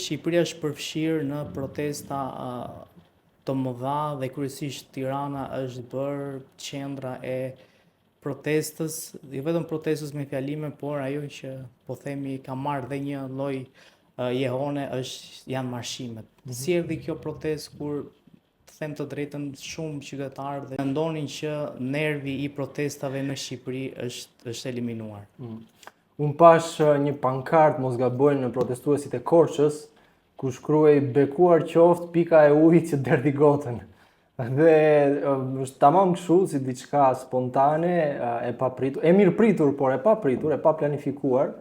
Shqipëria është përfshirë në protesta të mëdha dhe kryesisht Tirana është bërë qendra e protestës, jo vetëm protestës me fjalime, por ajo që po themi ka marrë dhe një lloj jehone është janë marshimet. Mm -hmm. Si erdhi kjo protestë kur të them të drejtën shumë qytetarë dhe mendonin që nervi i protestave në Shqipëri është është eliminuar. Mm. Unë pashë një pankartë, mos gaboj në protestuesit e Korçës, ku shkruhej bekuar qoftë pika e ujit që derdhi gotën. Dhe është tamam kështu si diçka spontane, e papritur, e mirëpritur, por e papritur, e paplanifikuar,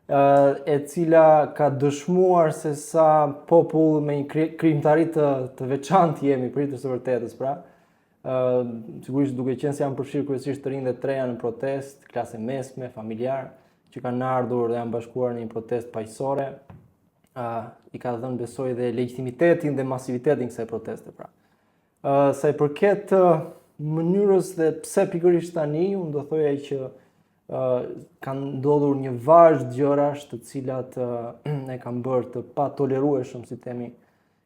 e cila ka dëshmuar se sa popull me një krijimtari të, të veçantë jemi për hir të së vërtetës, pra. Sigurisht duke qenë se janë përfshirë kryesisht të rinj dhe të reja në protestë, klasë e mesme, familjarë që kanë ardhur dhe janë bashkuar në një protestë paqësore, uh, i ka dhënë besoj dhe legjitimitetin dhe masivitetin kësaj proteste pra. Uh, sa i përket uh, mënyrës dhe pse pikërisht tani, unë do thoja që uh, kanë ndodhur një vazhdë gjërash të cilat uh, e kanë bërë të patolerueshëm, si themi,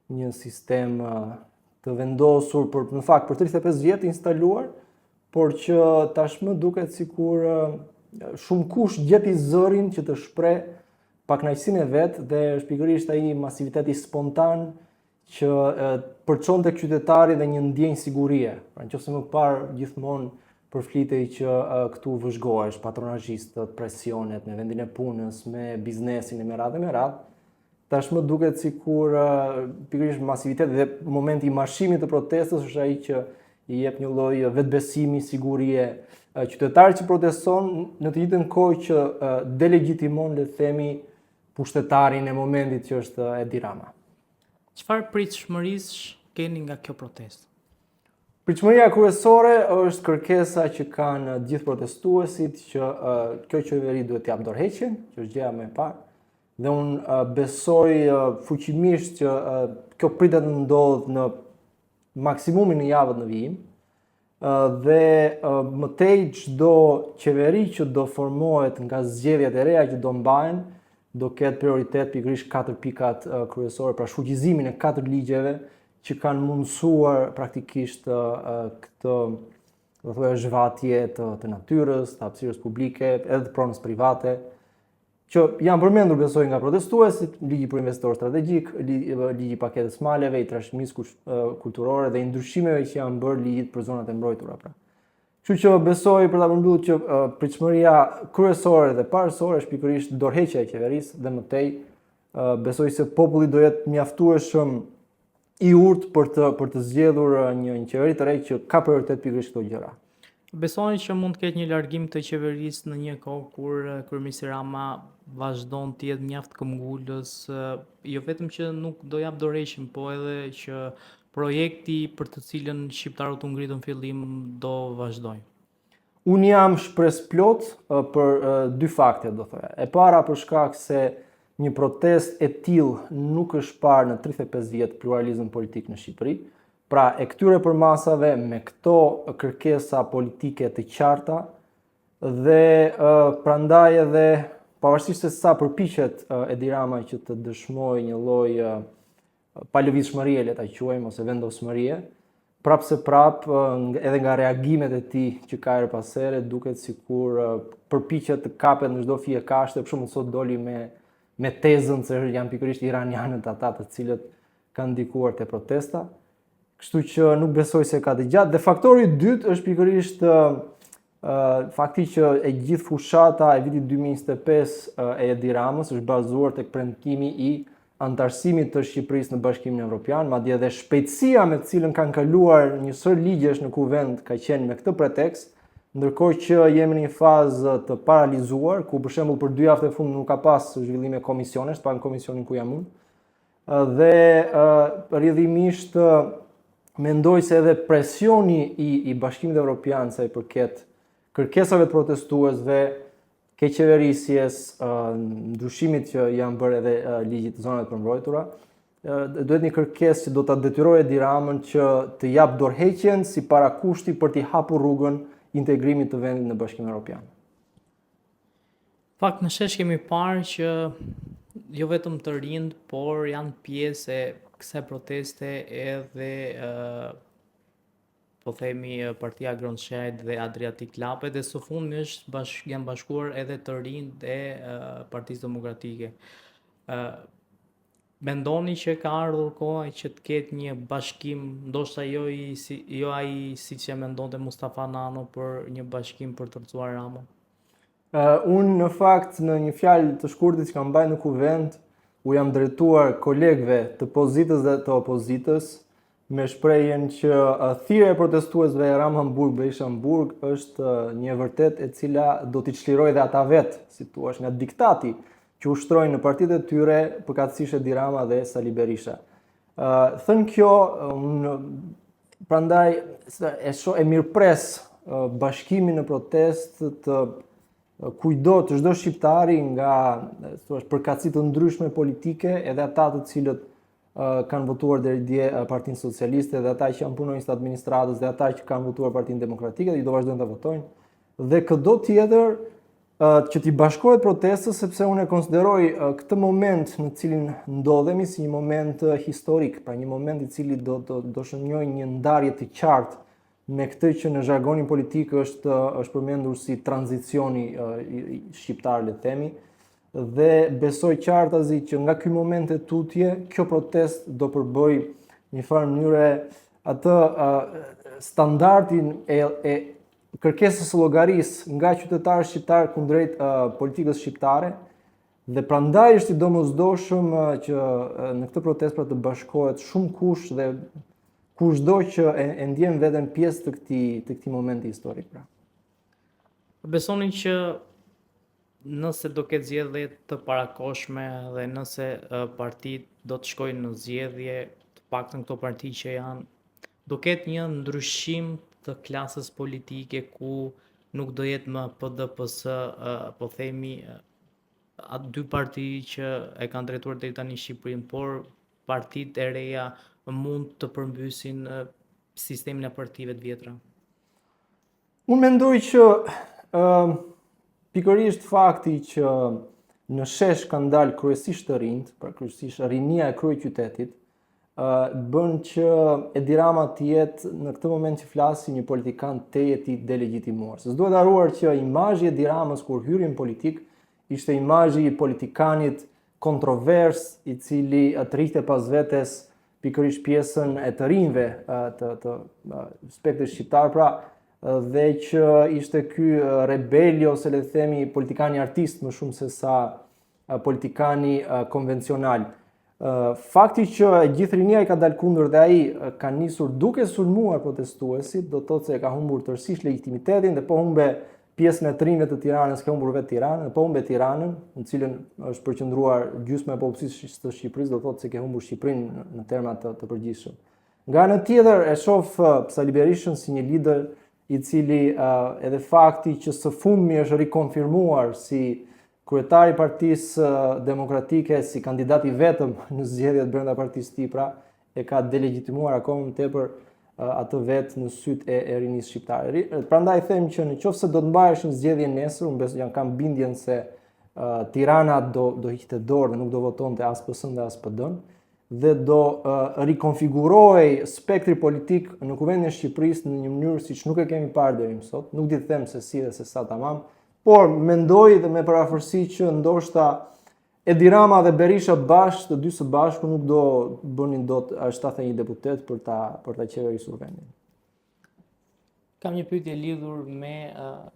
një sistem të vendosur për në fakt për 35 vjet instaluar, por që tashmë duket sikur shumëkush gjeti zërin që të shprehë pakënaqësinë e vet dhe është pikërisht ai masiviteti spontan që përçon tek qytetari dhe një ndjenjë sigurie. Pra nëse më parë gjithmonë përflitej që këtu vëzhgohesh patronazhistët, presionet me vendin e punës, me biznesin e me radhë e me radhë, Tashmë duket sikur pikërisht masiviteti dhe momenti i marshimit të protestës është ai që i jep një lloj vetëbesimi, sigurie qytetarit që proteston në të njëjtën kohë që delegjitimon le të themi pushtetarin e momentit që është Edi Rama. Çfarë pritshmërish keni nga kjo protestë? Pritshmëria kryesore është kërkesa që kanë gjithë protestuesit që kjo qeveri duhet të japë dorëheqjen, që është gjëja më e parë. Dhe unë besoj fuqimisht që kjo pritet të ndodhë në maksimumin në javët në vijim. Dhe më tej çdo qeveri që do formohet nga zgjedhjet e reja që do mbahen, do ketë prioritet pikërisht katër pikat kryesore, pra shfuqizimin e katër ligjeve që kanë mundësuar praktikisht këtë do thoja zhvatje të, të natyrës, të hapësirës publike, edhe të pronës private, që janë përmendur besoj nga protestuesit, ligji për investitor strategjik, ligji i paketës maleve, i trashëgimisë kulturore dhe i ndryshimeve që janë bërë ligjit për zonat e mbrojtura pra. Kështu që besoj për ta përmbyllur që pritshmëria kryesore dhe parësore është pikërisht dorëheqja e qeverisë dhe më tej besoj se populli do jetë mjaftueshëm i urtë për të për të zgjedhur një një qeveri të re që ka prioritet pikërisht këto gjëra. Besoni që mund të ketë një largim të qeverisë në një kohë kur kryeministri Rama vazhdon të jetë mjaft këmbgulës, jo vetëm që nuk do japë dorëheqjen, po edhe që projekti për të cilën shqiptarët u ngritën në fillim do vazhdojë. Unë jam shpresëplotë për dy fakte, do thoja. E para për shkak se një protestë e tillë nuk është parë në 35 vjet pluralizëm politik në Shqipëri. Pra, e këtyre përmasave me këto kërkesa politike të qarta dhe prandaj edhe pavarësisht se sa përpiqet Edi Rama që të dëshmojë një lloj palëvizshmërie le ta quajmë ose vendosmërie, prapë se prapë edhe nga reagimet e tij që ka herë pas here duket sikur përpiqet të kapet në çdo fije kashte, për shembull sot doli me me tezën se janë pikërisht iranianët ata të cilët kanë ndikuar te protesta. Kështu që nuk besoj se ka të gjatë. Dhe faktori i dytë është pikërisht Fakti që e gjithë fushata e vitit 2025 e Edi Ramës është bazuar tek premtimi i anëtarësimit të Shqipërisë në Bashkimin Evropian, madje edhe shpejtësia me të cilën kanë kaluar një sërë ligjesh në kuvend ka qenë me këtë pretekst, ndërkohë që jemi në një fazë të paralizuar, ku për shembull për dy javët e fundit nuk ka pas zhvillime komisionesh, të paktën komisionin ku jam unë, Dhe rrjedhimisht mendoj se edhe presioni i, i Bashkimit Evropian sa i përket kërkesave të protestuesve, keqqeverisjes, ndryshimit që janë bërë edhe ligjit të zonave të mbrojtura, duhet një kërkesë që do ta detyrojë Edi Ramën që të japë dorëheqjen si parakushti për t'i hapur rrugën integrimit të vendit në Bashkimin Evropian. Fakt në shesh kemi parë që Jo vetëm të rinjtë, por janë pjesë e kësaj proteste edhe po themi partia e Agron Shehajt dhe Adriatik Lapajt dhe së fundmi është bash, janë bashkuar edhe të rinjtë e Partisë Demokratike. Ë Mendoni që ka ardhur koha që të ketë një bashkim, ndoshta jo i si, jo ai siç e mendonte Mustafa Nano për një bashkim për të rrëzuar Ramën? Uh, unë në fakt në një fjalë të shkurtër që kam mbajtur në kuvend, u jam drejtuar kolegëve të pozitës dhe të opozitës me shprehjen që thirrja e protestuesve Rama në burg, Berisha në burg është një e vërtetë e cila do t'i çlirojë dhe ata vetë, si thua, nga diktati që ushtrojnë në partitë e tyre, përkatësisht Edi Rama dhe Sali Berisha. Ë, thënë kjo, unë prandaj e shoh e mirëpres bashkimin në protestë të kujtdo të çdo shqiptari nga thua përkatësi të ndryshme politike, edhe ata të cilët kanë votuar deri dje Partinë Socialiste dhe ata që janë punonjës të administratës dhe ata që kanë votuar Partinë Demokratike dhe do vazhdojnë ta votojnë. Dhe këdo tjetër që t'i bashkohet protestës sepse unë e konsideroj këtë moment në cilin ndodhemi si një moment historik, pra një moment i cili do do do shënjojë një ndarje të qartë me këtë që në zhargonin politik është është përmendur si tranzicioni shqiptar le të themi dhe besoj qartazi që nga ky moment e tutje kjo protestë do përbëjë një farë mënyre atë standardin e, e kërkesës së llogarisë nga qytetarët shqiptarë kundrejt uh, politikës shqiptare dhe prandaj është i domosdoshëm uh, që uh, në këtë protestë pra të bashkohet shumë kush dhe kushdo që e, e ndjen veten pjesë të këtij të këtij momenti historik pra. Besoni që nëse do ketë zgjedhje të parakohshme dhe nëse partitë do të shkojnë në zgjedhje, të paktën këto parti që janë, do ketë një ndryshim të klasës politike ku nuk do jetë më PD PS, po themi ato dy parti që e kanë drejtuar deri tani Shqipërinë, por partitë e reja mund të përmbysin sistemin e partive të vjetra. Unë mendoj që ë uh, pikërisht fakti që në shesh kanë dalë kryesisht të rinjtë, pra kryesisht rinia e kryeqytetit, ë uh, bën që Edi Rama të jetë në këtë moment që flasim një politikan tejet i delegjitimuar. Se s'duhet harruar që imazhi i Edi Ramës kur hyri në politikë ishte imazhi i politikanit kontrovers, i cili tërhiqte pas vetes pikërisht pjesën e të rinjve të të spektrit shqiptar, pra dhe që ishte ky rebeli ose le të themi politikani artist më shumë se sa politikani konvencional. Fakti që e gjithë rinia i ka dalë kundër dhe ai ka nisur duke sulmuar protestuesit, do të thotë se e ka humbur tërësisht legjitimitetin dhe po humbe pjesën e të rinjve të Tiranës, ke humbur vetë Tiranën, po humbe Tiranën, në cilën është përqendruar gjysma e popullsisë së Shqipërisë, do thotë se ke humbur Shqipërinë në terma të, të përgjithshëm. Nga ana tjetër e shoh uh, Sali Berishën si një lider i cili uh, edhe fakti që së fundmi është rikonfirmuar si kryetar i Partisë uh, Demokratike, si kandidat i vetëm në zgjedhjet brenda partisë së tij, pra e ka delegjitimuar akoma më tepër atë vetë në sytë e, e rinisë shqiptare. Prandaj them që në qoftë se do të mbaheshin zgjedhje nesër, unë besoj jam kam bindjen se uh, Tirana do do hiqte dorë dhe nuk do votonte as PS-n dhe as PD-n dhe do uh, rikonfigurohej spektri politik në Kuvendin e Shqipërisë në një mënyrë siç nuk e kemi parë deri më sot. Nuk di të them se si dhe se sa tamam, por mendoj dhe me përafërsi që ndoshta Edi Rama dhe Berisha bashkë, të dy së bashku nuk do bënin dot 71 deputetë për ta për ta qeverisur vendin. Kam një pyetje lidhur me uh,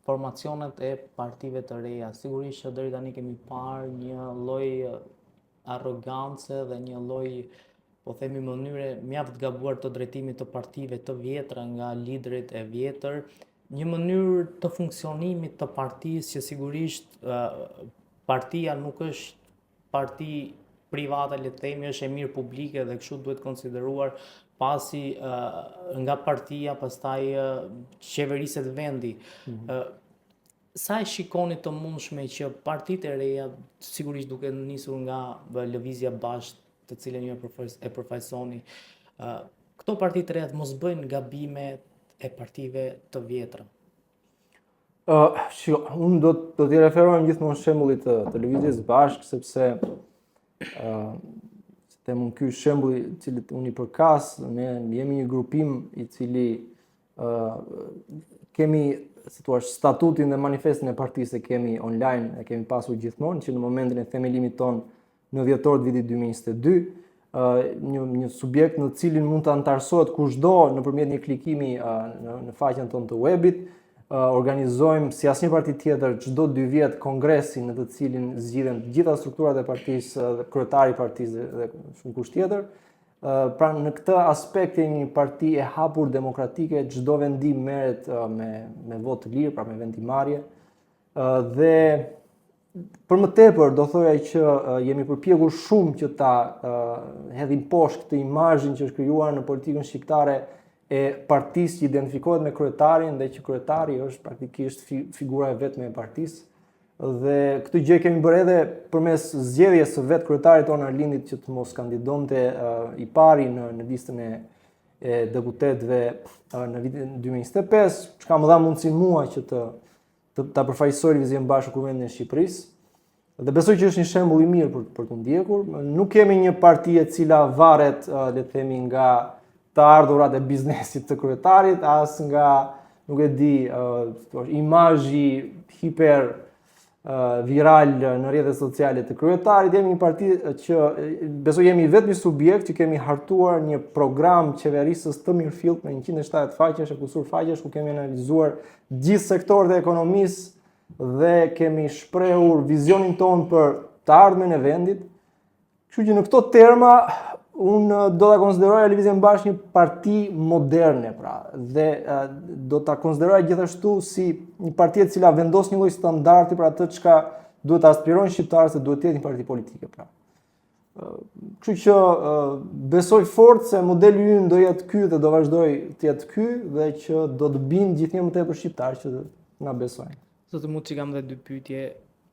formacionet e partive të reja. Sigurisht që deri tani kemi parë një lloj arrogance dhe një lloj po themi mënyre mjaft të gabuar të drejtimit të partive të vjetra nga liderët e vjetër, një mënyrë të funksionimit të partisë që sigurisht partia nuk është parti private, le të themi, është e mirë publike dhe kështu duhet konsideruar pasi nga partia pastaj qeveriset vendi. Mm -hmm. Sa e shikoni të mundshme që partitë e reja, sigurisht duke nisur nga lëvizja Bashkë, të cilën ju e përfaqësoni, këto parti të reja të mos bëjnë gabime e partive të vjetra? Uh, shiko, unë do do t'i referohem gjithmonë shembullit të, të Lëvizjes Bashkë sepse ë uh, si them unë ky shembull i cilit unë i përkas, ne jemi një grupim i cili ë uh, kemi si thua statutin dhe manifestin e partisë e kemi online, e kemi pasur gjithmonë që në momentin e themelimit tonë në dhjetor të vitit 2022, një një subjekt në të cilin mund të anëtarësohet kushdo nëpërmjet një klikimi në në faqen tonë të webit, organizojmë si asnjë parti tjetër çdo dy vjet kongresin në të cilin zgjidhen të gjitha strukturat e partisë dhe kryetari i partisë dhe shumë kush tjetër. Pra në këtë aspekt jemi një parti e hapur demokratike, çdo vendim merret me me votë të lirë, pra me vendimmarrje. Dhe Për më tepër, do thoja që jemi përpjekur shumë që ta hedhim poshtë këtë imazhin që është krijuar në politikën shqiptare e partisë që identifikohet me kryetarin dhe që kryetari është praktikisht figura e vetme e partisë. Dhe këtë gjë kemi bërë edhe përmes zgjedhjes së vetë kryetarit tonë Arlindit që të mos kandidonte i pari në në listën e e deputetëve në vitin 2025, çka më dha mundësinë mua që të të ta përfaqësoj Lëvizjen Bashkë në Kuvendin e Shqipërisë. Dhe besoj që është një shembull i mirë për për t'u ndjekur. Nuk kemi një parti e cila varet, le të themi, nga të ardhurat e biznesit të kryetarit, as nga, nuk e di, uh, imazhi hiper viral në rrjetet sociale të kryetarit, jemi një parti që besoj jemi i vetmi subjekt që kemi hartuar një program qeverisës të mirëfilltë me 170 faqesh e kusur faqesh ku kemi analizuar gjithë sektorët e ekonomisë dhe kemi shprehur vizionin tonë për të ardhmen e vendit. Kështu që në këto terma unë do ta konsideroja Lëvizjen Bashkë një parti moderne, pra, dhe do ta konsideroja gjithashtu si një parti e cila vendos një lloj standardi për atë çka duhet të aspirojnë shqiptarët se duhet të jetë një parti politike, pra. Kështu që besoj fort se modeli ynë do jetë ky dhe do vazhdojë të jetë ky dhe që do të bindë gjithnjë më tepër shqiptarë që të na besojnë. Zoti Muçi kam dhe dy pyetje,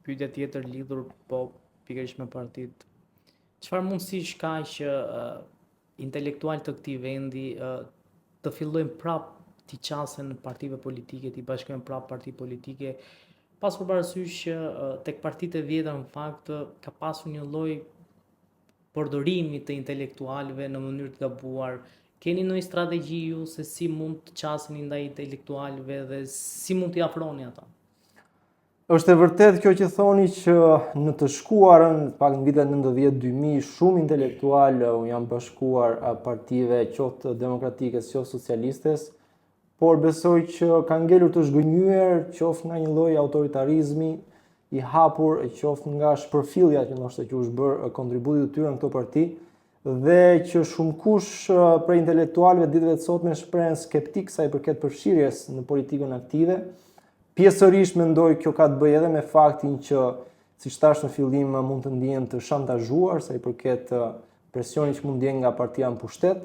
pyetja tjetër lidhur po pikërisht me partitë. Çfarë mundësish ka që uh, intelektualë të këtij vendi uh, të fillojnë prapë t'i qasen partive politike, t'i bashkohen prapë parti politike, pasur parasysh që tek partitë e vjetra në fakt ka pasur një lloj përdorimi të intelektualëve në mënyrë të gabuar. Keni ndonjë strategji ju se si mund të qaseni ndaj intelektualëve dhe si mund t'i afroni ata? Është e vërtetë kjo që thoni që në të shkuarën, pak në vitet 90-2000, shumë intelektualë u janë bashkuar partive qoftë demokratike, qoftë socialistes, por besoj që kanë ngelur të zhgënjyer qoftë nga një lloj autoritarizmi i hapur, qoftë nga shpërfillja që ndoshta që u është bërë kontributit të tyre në këto parti dhe që shumëkush prej intelektualëve ditëve të sotme shprehen skeptikë sa i përket përfshirjes në politikën aktive. Pjesërisht mendoj kjo ka të bëjë edhe me faktin që siç thashë në fillim mund të ndihen të shantazhuar sa i përket presionit që mund ndjejnë nga partia në pushtet.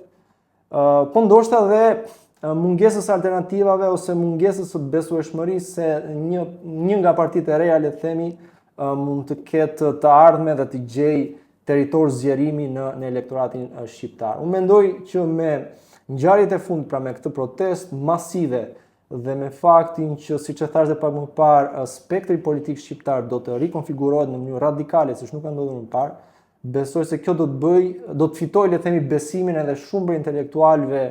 Po ndoshta dhe mungesës së alternativave ose mungesës së besueshmërisë se një një nga partitë e reja le të themi mund të ketë të ardhme dhe të gjejë territor zgjerimi në në elektoratin shqiptar. Unë mendoj që me ngjarjet e fundit, pra me këtë protestë masive dhe me faktin që siç e thashë dhe pak më parë, spektri politik shqiptar do të rikonfigurohet në mënyrë radikale, siç nuk ka ndodhur më parë, besoj se kjo do të bëjë, do të fitojë le të themi besimin edhe shumë prej intelektualëve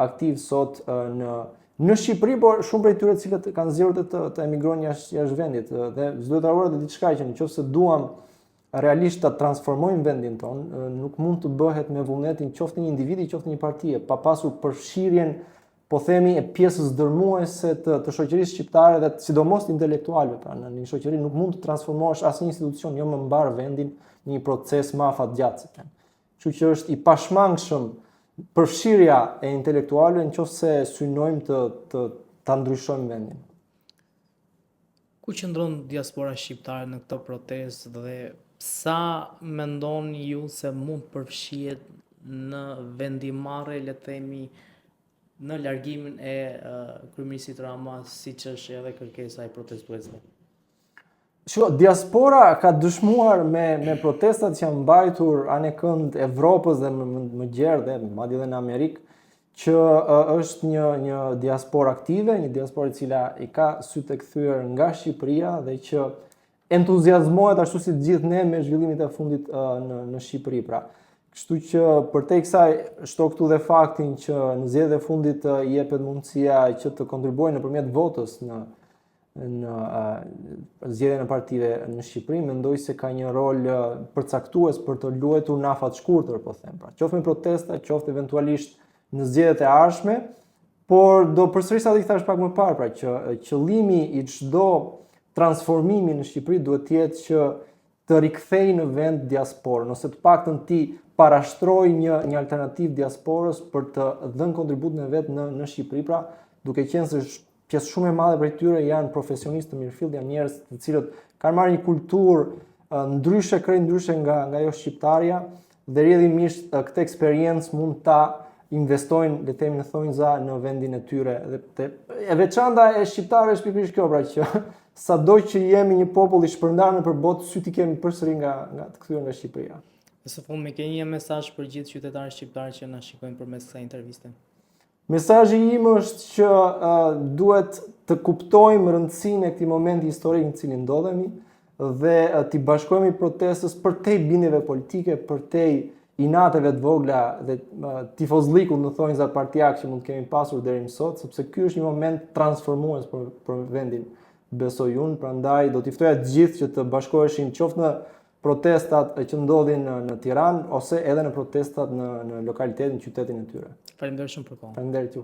aktivë sot në në Shqipëri, por shumë prej tyre të cilët kanë zgjedhur të të, të emigrojnë jashtë jashtë vendit dhe s'duhet harruar edhe diçka që në qoftë se duam realisht ta transformojmë vendin tonë, nuk mund të bëhet me vullnetin qoftë një individi, qoftë një partie, pa pasur përfshirjen po themi e pjesës dërmuese të, të shoqërisë shqiptare dhe sidomos të intelektualëve, pra në një shoqëri nuk mund të transformosh asnjë institucion, jo më mbarë vendin në një proces më afatgjatë, si them. Kështu që është i pashmangshëm përfshirja e intelektualëve në qoftë se synojmë të të ta ndryshojmë vendin. Ku qëndron diaspora shqiptare në këtë protestë dhe sa mendoni ju se mund të përfshihet në vendimmarrje, le të themi, në largimin e kryeministrit Rama, siç është edhe kërkesa e protestuesve? Shiko, diaspora ka dëshmuar me me protestat që janë mbajtur anekënd Evropës dhe më, më, më gjerë dhe madje edhe në Amerikë, që është një një diasporë aktive, një diasporë e cila i ka sytë e kthyer nga Shqipëria dhe që entuziazmohet ashtu si të gjithë ne me zhvillimet e fundit në në Shqipëri pra. Kështu që përtej kësaj shto këtu dhe faktin që në zgjedhjet e fundit jepet mundësia që të kontribuojnë nëpërmjet votës në në zgjedhjen e partive në Shqipëri, mendoj se ka një rol përcaktues për të luajtur në afat shkurtër, po them. Pra, qoftë me protesta, qoftë eventualisht në zgjedhjet e ardhshme, por do përsëris atë që thashë pak më parë, pra që qëllimi i çdo transformimi në Shqipëri duhet të jetë që të rikthejë në vend diasporën, ose të paktën t'i parashtrojë një një alternativë diasporës për të dhënë kontributin e vet në në Shqipëri, pra duke qenë se pjesë shumë e madhe prej tyre janë profesionistë të mirëfilltë, janë njerëz të cilët kanë marrë një kulturë ndryshe, krejt ndryshe nga nga ajo shqiptarja dhe rrjedhimisht këtë eksperiencë mund ta investojnë, le të themi në thonjza, në vendin e tyre. Dhe te, e veçanta e shqiptarëve është pikërisht kjo, pra që sado që jemi një popull i shpërndarë nëpër botë, sytë i kemi përsëri nga nga të kthyer nga Shqipëria. Në së fundmi ke një mesazh për gjithë qytetarët shqiptarë që na shikojnë përmes kësaj interviste. Mesazhi im është që uh, duhet të kuptojmë rëndësinë e këtij momenti historik në të cilin ndodhemi dhe uh, t'i bashkohemi protestës përtej bindjeve politike, përtej inateve të vogla dhe uh, tifozllikut në thonjza partiak që mund të kemi pasur deri më sot, sepse ky është një moment transformues për për vendin, besoj unë, prandaj do t'i ftoja të gjithë që të bashkoheshin qoftë në protestat që ndodhin në, në Tiranë ose edhe në protestat në në lokalitetin, në qytetin e tyre. Faleminderit shumë për kohën. Faleminderit ju.